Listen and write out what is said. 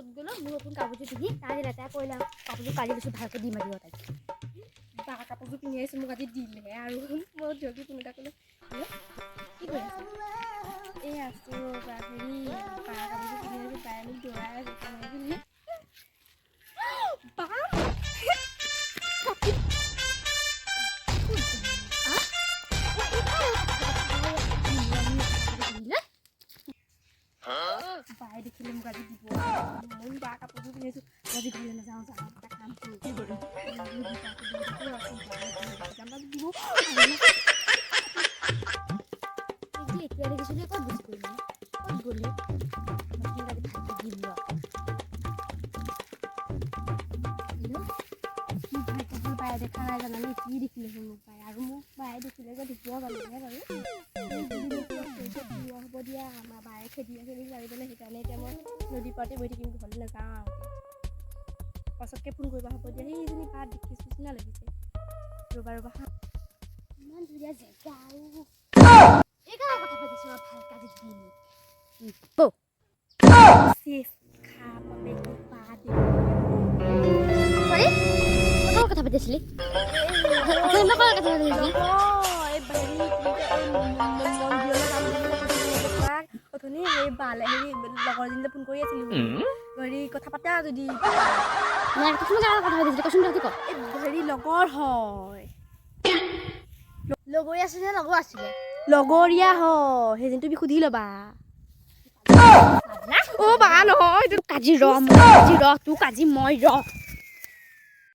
ক'ত গ'লো? মোৰ নতুন কাপোৰযোৰ পিন্ধি তাই লেতেৰা কৰিলে। কাপোৰযোৰ কালি লৈছোঁ, ভালকৈ দিম আজি তাইক। বা, কাপোৰযোৰ পিন্ধি আহিছোঁ, মোক আজি দিলেহে আৰু। মই জল্দি ফোন এটা কৰিলোঁ। হেল্ল', কি কৰি আছা? এই আছোঁ ৰ'বা। হেৰি, বা, কাপোৰযোৰ পিন্ধি আহিছোঁ, বায়ে মোক দৌৰাই আছে পিন্ধি। বা, পিন্ধিলে। বায়ে দেখিলে মোক আজি দিব। মই বা কাপোৰযোৰ পিন্ধিছোঁ, আজি ঘৰলৈ নাযাওঁ, যাওঁ, এটা কাম কৰোঁ। দিব। এতিয়া দেখিছোঁ, ক'ত গুচি গ'লি? ক'ত গ'লি? মই আজি ভালকৈ দিম ৰ। হেল্ল', মোক ভাগ্য ভাল, বায়ে দেখা নাই, জানানে? কি দেখিলে মোক বায়ে আৰু মোক বায়ে দেখিলে যে দিব, জানেনে বাৰু? হ'ব দিয়া, আমাৰ বায়ে খেদি আছে নেকি জানি পেলাই। সেইকাৰণে এতিয়া মই নদী পাৰতে বহি থাকিম, ঘৰলৈ নাযাওঁ আৰু। পাছতকৈ ফোন কৰিবা, হ'ব দিয়া। সেইজনী বা দেখিছোঁ নিচিনা লাগিছে, ৰ'বা ৰ'বা হা। ইমান ধুনীয়া জেগা আৰু এইকাৰণে কথা পাতিছোঁ আৰু ভালকৈ আজি দিম। চেচ খা বাপেকে বা দে। চৰি, কাৰ কথা পাতিছিলি? কাৰ কথা পাতিছিলি? এই হেৰি, কি কয়, এই মন্দিৰলৈ যাম বুলি কৈছিলোঁ তোমাক অথনি। এই বালে হেৰি, লগৰজনীলৈ ফোন কৰি আছিলোঁ। হেৰি, কথা পাতা যদি। নাই, কচোন, কাৰ কথা পাতিছিলি কচোন, তহঁতি ক। এই হেৰি, লগৰ হয়। লগৰীয়া আছিলে, লগৰ আছিলে। লগৰীয়া হয় সেইজনী, তুমি সুধি ল'বা। অ' বা, নহয়। কাজি ৰ, মই কাজি ৰ, তোক আজি মই ৰ।